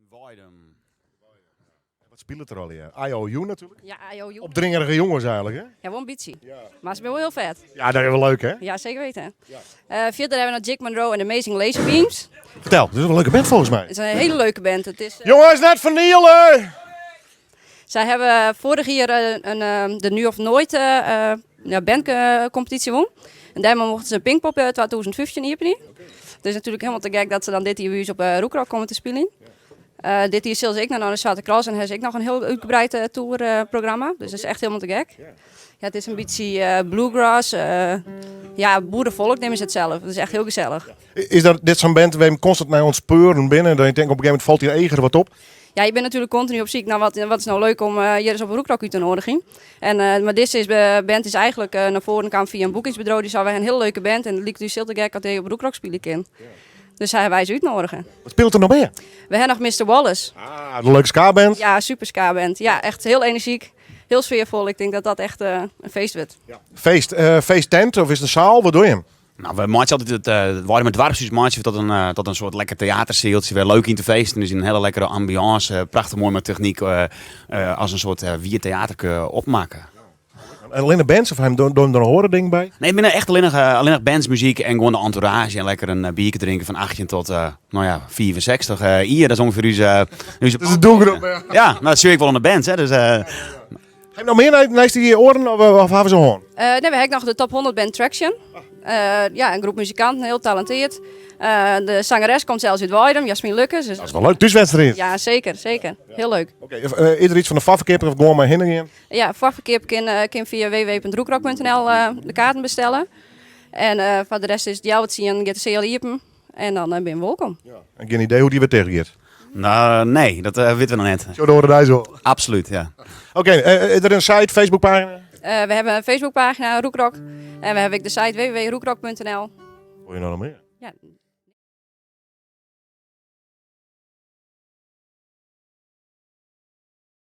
Weidum. Wat spilet der allegear? IOU natuerlik. Ja, IOU. Opdringerige jonges eigenlik, hè? Ja, wol in bytsje. Mar se binne wol hiel fet. Ja, dat is wol leuk, hè? Ja, seker witten. Fierder hawwe we noch Jake Monroe en The Amazing Laser Beams. Fertel, dit is wol in leuke band folgens my. It is in hiele leuke band. It is, Jonges, net ferniele! Sy hawwe foarich jier in, de Nu of Nooit ja, bandcompetitie wûn. En dêrmei mochten se Pinkpop 2015 iepenje. Het is natuerlik hielendal te gek dat se dan dit jier by ús op Roekrock komme te spyljen. Dit jier sille se ek noch nei de Zwarte Cross en hawwe se ek noch in hiel útgebreid tourprogramma. Dus dat is echt hielendal te gek. Ja, it is in bytsje bluegrass, ja, boerefolk neame se it sels. It is echt hiel gesellich. Is dat dit sa'n band wêr't je konstant nei oan it speuren binne en dan je tinke op in gegeven momint falt je each der wat op? Ja, je binne natuerlik kontinu op syk nei wat, wat is no leuk om hjir ris op Roekrock út te noadigjen. En, mar dizze is, band is eigenlik nei foaren kaam fia in boekingsbedriuw. Dy sei, wy ha in hiele leuke band en it liket ús hiel te gek as dy op Roekrock spylje kin. Dus sy hawwe wy se útnoadige. Wat spilet der noch mear? We ha noch Mister Wallace. Ah, de leuke ska-band. Ja, super ska-band. Ja, echt hiel enerzjyk, hiel sfearfol. Ik tink dat dat echt in feest wurdt. Feest, feesttent of is it in saal? Wat dogge jim? No, we meitsje altyd it Weidumer doarpshûs meitsje we tot in soart lekker teatersealtsje wêr leuk yn te feesten is yn in hiele lekkere ambiance. Prachtich moai mei technyk as in soart wier teaterke opmakke. En allinne bands of ha jim der noch oare dingen by? Nee, it binne echt allinnich bands, muzyk en gewoan de entourage en lekker in bierke drinke fan 18 tot no ja, 65 jier. Dat is ûngefear ús Dat is de doelgroep, ja. Ja, no, dat sjoch ik wol oan de bands, hè. Dus, Ha je noch mear neist dy oaren of hawwe se hân? Nee, we ha ek noch de Top 100 Band Traction. Ja, in groep muzikanten, hiel talinteard. De sangeres komt sels út Weidum, Jasmin Lukkes. Dat is wol leuk, thúswedstriid. Ja, seker, seker. Hiel leuk. Oké, is der yts fan de foarferkeap of gewoan mei hinne gean? Ja, foarferkeap kin fia www.roekrock.nl de kaarten bestelle. En foar de rest is it healwei tsienen giet de seal iepen en dan binne we wolkom. En gjin idee hoe't dy wer ticht giet? No, nee, dat witte we noch net. Sjoch de oare deis wol. Absolút, ja. Oké, is der in site, Facebookpagina? We hawwe in Facebookpagina, Roekrock. En we hawwe ek de site www.roekrock.nl. Wol je no noch mear? Ja.